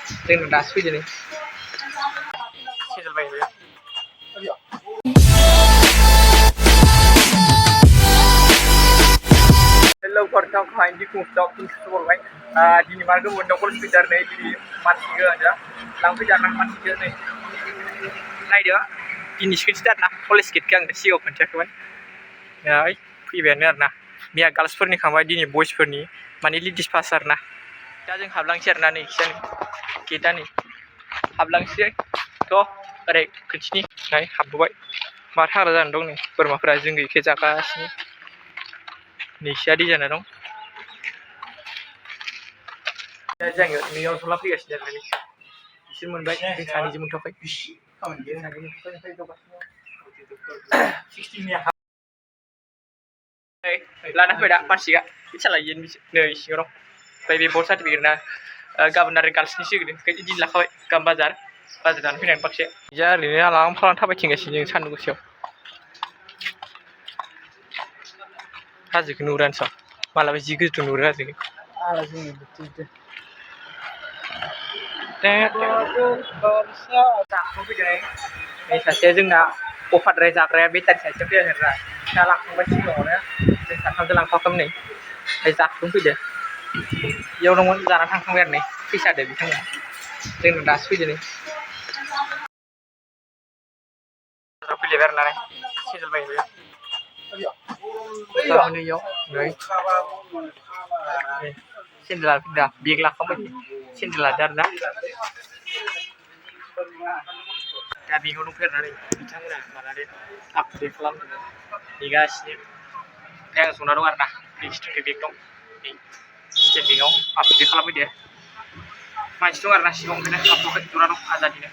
जों दासो फैदों नै सेन्देल बायहैबाय हेलौ फरथाव खाइदि कुस्टॉक कुस्टॉक दिनै मा गोबाव दं कलेज फैदार नै दिनै मानसिखौ आजा लांफैदार मानसिखौ नै नायदो दिनै स्कुटि दार ना कलेज गेटखौ आं सिगाङाव खोन्थायाखैमोन फैबायानो आरो ना मैया गार्ल्सफोरनि खांबाय दिनै बयसफोरनि माने लेडिस फार्स्ट आरो ना दा जों हाबलांसै आरो ना नै गेटआ नै हाबलांसै थ' ओरै खोथिनि हाबबोबाय मा थाग्रा जाना दं नै बोरमाफोरा जों गैयैखो जागासिनो नैसिया दै जाना दं जोङो नैयाव जला फैगासिनो आरो बिसोर मोनबाय जों सानैजों मोनथ'वाखै लाना फैदा मानसिया सालायो नै सिङाव दं ओमफ्राय बे बर्ड सार्टिफिकेट ना गाबोन आरो गार्ल्सनि सिगां बिदि लाखाबाय गाम बाजार जानानै फैनानै माखासे जा ओरैनो आलां फालां थाबायथिंगासिनो जों सान्दुं गोसायाव हाजोखौ नुहुरानोसै मालाबा जि गोजौ नुहुरो हाजोखौ नै सासेया जोंना अफाद्राय जाग्राया बेटारि सासेया फैया आरोना दा लांखांबाय सिगाङावनो जों साथामजों लांफाखोमोन नै ओमफ्राय जाखांफैदो बेयाव दंमोन जाना थांखांबाय आरो नै फैसा होदो बिथांमोना जों दासो फैदो नै फैलायबाय आरो ना सेन्देल बायहैबाय नैयाव नै सेन्देल लाफैदा बेग लाखांबाय सेन्देल लादो आरो ना दा बेगाव दंफैयो बिथांमोना मानानै आपडेट खालामदों नेगासिनो ओमफ्राय आं जना दं आरो ना स्टेट बेग दं स्टेट बेगाव आपडेट खालामफैदो मानसि दं आरो ना सिगाङाव ओंखायनो हाबथ'वाखै जना दं आजादिनो